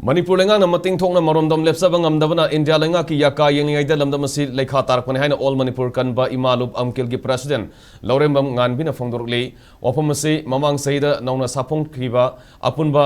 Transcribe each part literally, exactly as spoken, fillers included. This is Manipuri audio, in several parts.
ꯃꯅꯤꯄꯨꯔ ꯂꯩꯉꯥꯛꯅ ꯃꯇꯤꯡ ꯊꯣꯛꯅ ꯃꯔꯣꯝꯗꯣꯝ ꯂꯦꯞꯆꯕ ꯉꯝꯗꯕꯅ ꯏꯟꯗꯤꯌꯥ ꯂꯩꯉꯥꯛꯀꯤ ꯌꯥꯀꯥ ꯌꯦꯡꯂꯤꯉꯩꯗ ꯂꯝꯗꯝ ꯑꯁꯤ ꯂꯩꯈꯥ ꯇꯥꯔꯛꯄꯅꯤ ꯍꯥꯏꯅ All Manipur Kanba Ima Lup Amkil ꯒꯤ President ꯂꯧꯔꯦꯝꯕꯝ ꯉꯥꯟꯕꯤꯅ ꯐꯣꯡꯗꯣꯔꯛꯂꯤ꯫ ꯋꯥꯐꯝ ꯑꯁꯤ ꯃꯃꯥꯡ ꯆꯍꯤꯗ ꯅꯧꯅ ꯁꯥꯐꯣꯡꯈꯤꯕ ꯑꯄꯨꯟꯕ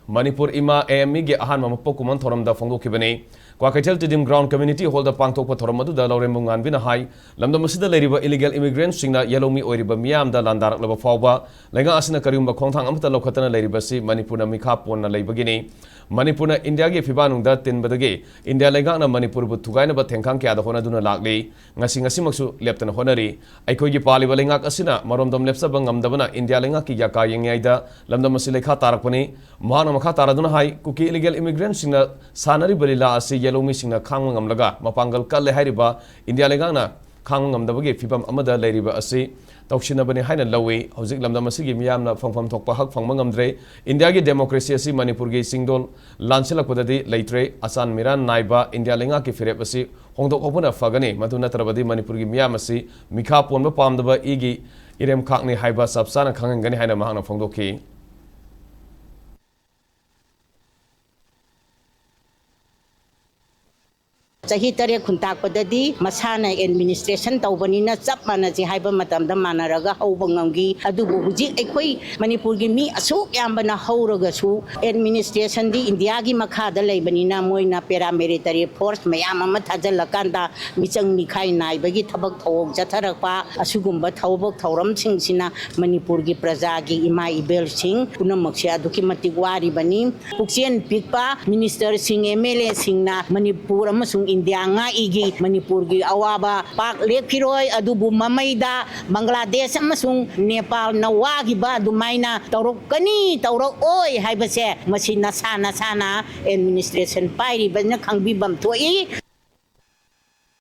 ꯃꯅꯤꯄꯨꯔ ꯏꯃꯥ A M E ꯒꯤ ꯑꯍꯥꯟꯕ ꯃꯄꯣꯛ ꯀꯨꯝꯑꯣꯟ ꯊꯧꯔꯝꯗ ꯐꯣꯡꯗꯣꯛꯈꯤꯕꯅꯤ꯫ Kwakeithel Tiddim Ground Community Hall ꯗ ꯄꯥꯡꯊꯣꯛꯄ ꯊꯧꯔꯝ ꯑꯗꯨꯗ ꯂꯧꯔꯦꯝꯕꯝ ꯉꯥꯟꯕꯤꯅ ꯍꯥꯏ, ꯂꯝꯗꯝ ꯑꯁꯤꯗ ꯂꯩꯔꯤꯕ illegal immigrant ꯁꯤꯡꯅ ꯌꯦꯜꯍꯧꯃꯤ ꯑꯣꯏꯔꯤꯕ ꯃꯤꯌꯥꯝꯗ ꯂꯥꯟꯗꯥꯔꯛꯂꯕ ꯐꯥꯎꯕ ꯂꯩꯉꯥꯛ ꯑꯁꯤꯅ ꯀꯔꯤꯒꯨꯝꯕ ꯈꯣꯡꯊꯥꯡ ꯑꯃꯠꯇ ꯂꯧꯈꯠꯇꯅ ꯂꯩꯔꯤꯕꯁꯤ ꯃꯅꯤꯄꯨꯔꯅ ꯃꯤꯈꯥ ꯄꯣꯟꯅ ꯂꯩꯕꯒꯤꯅꯤ꯫ ꯃꯅꯤꯄꯨꯔꯅ ꯏꯟꯗꯤꯌꯥꯒꯤ ꯐꯤꯕꯥꯛꯅꯨꯡꯗ ꯇꯤꯟꯕꯗꯒꯤ ꯏꯟꯗꯤꯌꯥ ꯂꯩꯉꯥꯛꯅ ꯃꯅꯤꯄꯨꯔꯕꯨ ꯊꯨꯒꯥꯏꯅꯕ ꯊꯦꯡꯈꯥꯡ ꯀꯌꯥꯗ ꯍꯣꯠꯅꯗꯨꯅ ꯂꯥꯛꯂꯤ꯫ ꯉꯁꯤ ꯉꯁꯤꯃꯛꯁꯨ ꯂꯦꯞꯇꯅ ꯍꯣꯠꯅꯔꯤ꯫ ꯑꯩꯈꯣꯏꯒꯤ ꯄꯥꯜꯂꯤꯕ ꯂꯩꯉꯥꯛ ꯑꯁꯤꯅ ꯃꯔꯣꯝꯗꯣꯝ ꯂꯦꯞꯆꯕ ꯉꯝꯗꯕꯅ ꯏꯟꯗꯤꯌꯥ ꯂꯩꯉꯥꯛꯀꯤ ꯌꯥꯀꯥ ꯌꯦꯡꯂꯤꯉꯩꯗ ꯂꯝꯗꯝ ꯑꯁꯤ ꯂꯩꯈꯥ ꯇꯥꯔꯛꯄꯅꯤ꯫ ꯃꯍꯥꯛꯅ ꯃꯈꯥ ꯇꯥꯔꯗꯨꯅ ꯍꯥꯏ, ꯀꯨꯀꯤ illegal immigrant ꯁꯤꯡꯅ ꯁꯥꯟꯅꯔꯤꯕ ꯂꯤꯂꯥ ꯑꯁꯤ ꯌꯦꯜꯍꯧꯃꯤꯁꯤꯡꯅ ꯈꯥꯡꯕ ꯉꯝꯂꯒ ꯃꯄꯥꯡꯒꯜ ꯀꯜꯂꯦ ꯍꯥꯏꯔꯤꯕ ꯏꯟꯗꯤꯌꯥ ꯂꯩꯉꯥꯛꯅ ꯈꯥꯡꯕ ꯉꯝꯗꯕꯒꯤ ꯐꯤꯕꯝ ꯑꯃꯗ ꯂꯩꯔꯤꯕ ꯑꯁꯤ ꯇꯧꯁꯤꯟꯅꯕꯅꯤ ꯍꯥꯏꯅ ꯂꯧꯏ꯫ ꯍꯧꯖꯤꯛ ꯂꯝꯗꯝ ꯑꯁꯤꯒꯤ ꯃꯤꯌꯥꯝꯅ ꯐꯪꯐꯝ ꯊꯣꯛꯄ ꯍꯛ ꯐꯪꯕ ꯉꯝꯗ꯭ꯔꯦ꯫ ꯏꯟꯗꯤꯌꯥꯒꯤ democracy ꯑꯁꯤ ꯃꯅꯤꯄꯨꯔꯒꯤ ꯆꯤꯡꯗꯣꯜ ꯂꯥꯟꯁꯤꯜꯂꯛꯄꯗꯗꯤ ꯂꯩꯇ꯭ꯔꯦ꯫ ꯑꯆꯥꯟ ꯃꯤꯔꯥꯟ ꯅꯥꯏꯕ ꯏꯟꯗꯤꯌꯥ ꯂꯩꯉꯥꯛꯀꯤ ꯐꯤꯔꯦꯞ ꯑꯁꯤ ꯍꯣꯡꯗꯣꯛꯍꯧꯕꯅ ꯐꯒꯅꯤ꯫ ꯃꯗꯨ ꯅꯠꯇ꯭ꯔꯕꯗꯤ ꯃꯅꯤꯄꯨꯔꯒꯤ ꯃꯤꯌꯥꯝ ꯑꯁꯤ ꯃꯤꯈꯥ ꯄꯣꯟꯕ ꯄꯥꯝꯗꯕ ꯏꯒꯤ ꯏꯔꯦꯝꯈꯥꯛꯅꯤ ꯍꯥꯏꯕ ꯆꯞ ꯆꯥꯅ ꯈꯪꯍꯟꯒꯅꯤ ꯍꯥꯏꯅ ꯃꯍꯥꯛꯅ ꯐꯣꯡꯗꯣꯛꯈꯤ꯫ ꯆꯍꯤ ꯇꯔꯦꯠ ꯈꯨꯟꯇꯥꯛꯄꯗꯗꯤ ꯃꯁꯥꯅ administration ꯇꯧꯕꯅꯤꯅ ꯆꯞ ꯃꯥꯟꯅꯁꯤ ꯍꯥꯏꯕ ꯃꯇꯝꯗ ꯃꯥꯟꯅꯔꯒ ꯍꯧꯕ ꯉꯝꯈꯤ꯫ ꯑꯗꯨꯕꯨ ꯍꯧꯖꯤꯛ ꯑꯩꯈꯣꯏ ꯃꯅꯤꯄꯨꯔꯒꯤ ꯃꯤ ꯑꯁꯨꯛ ꯌꯥꯝꯕꯅ ꯍꯧꯔꯒꯁꯨ administration ꯗꯤ ꯏꯟꯗꯤꯌꯥꯒꯤ ꯃꯈꯥꯗ ꯂꯩꯕꯅꯤꯅ ꯃꯣꯏꯅ paramilitary force ꯃꯌꯥꯝ ꯑꯃ ꯊꯥꯖꯤꯜꯂꯀꯥꯟꯗ ꯃꯤꯆꯪ ꯃꯤꯈꯥꯏ ꯅꯥꯏꯕꯒꯤ ꯊꯕꯛ ꯊꯧꯑꯣꯡ ꯆꯠꯊꯔꯛꯄ, ꯑꯁꯤꯒꯨꯝꯕ ꯊꯕꯛ ꯊꯧꯔꯝꯁꯤꯡꯁꯤꯅ ꯃꯅꯤꯄꯨꯔꯒꯤ ꯄ꯭ꯔꯖꯥꯒꯤ ꯏꯃꯥ ꯏꯕꯦꯜꯁꯤꯡ ꯄꯨꯝꯅꯃꯛꯁꯦ ꯑꯗꯨꯛꯀꯤ ꯃꯇꯤꯛ ꯋꯥꯔꯤꯕꯅꯤ꯫ ꯄꯨꯛꯆꯦꯜ ꯄꯤꯛꯄ minister ꯁꯤꯡ, M L A ꯁꯤꯡꯅ ꯃꯅꯤꯄꯨꯔ ꯑꯃꯁꯨꯡ ꯏꯟꯗꯤꯌꯥ ꯉꯥꯛꯏꯒꯤ ꯃꯅꯤꯄꯨꯔꯒꯤ ꯑꯋꯥꯕ ꯄꯥꯛ ꯂꯦꯞꯈꯤꯔꯣꯏ꯫ ꯑꯗꯨꯕꯨ ꯃꯃꯩꯗ ꯕꯪꯒ꯭ꯂꯥꯗꯦꯁ ꯑꯃꯁꯨꯡ ꯅꯦꯄꯥꯜꯅ ꯋꯥꯈꯤꯕ ꯑꯗꯨꯃꯥꯏꯅ ꯇꯧꯔꯛꯀꯅꯤ, ꯇꯧꯔꯛꯑꯣꯏ ꯍꯥꯏꯕꯁꯦ ꯃꯁꯤ ꯅꯁꯥ ꯅꯁꯥꯅ administration ꯄꯥꯏꯔꯤꯕꯅ ꯈꯪꯕꯤꯐꯝ ꯊꯣꯛꯏ꯫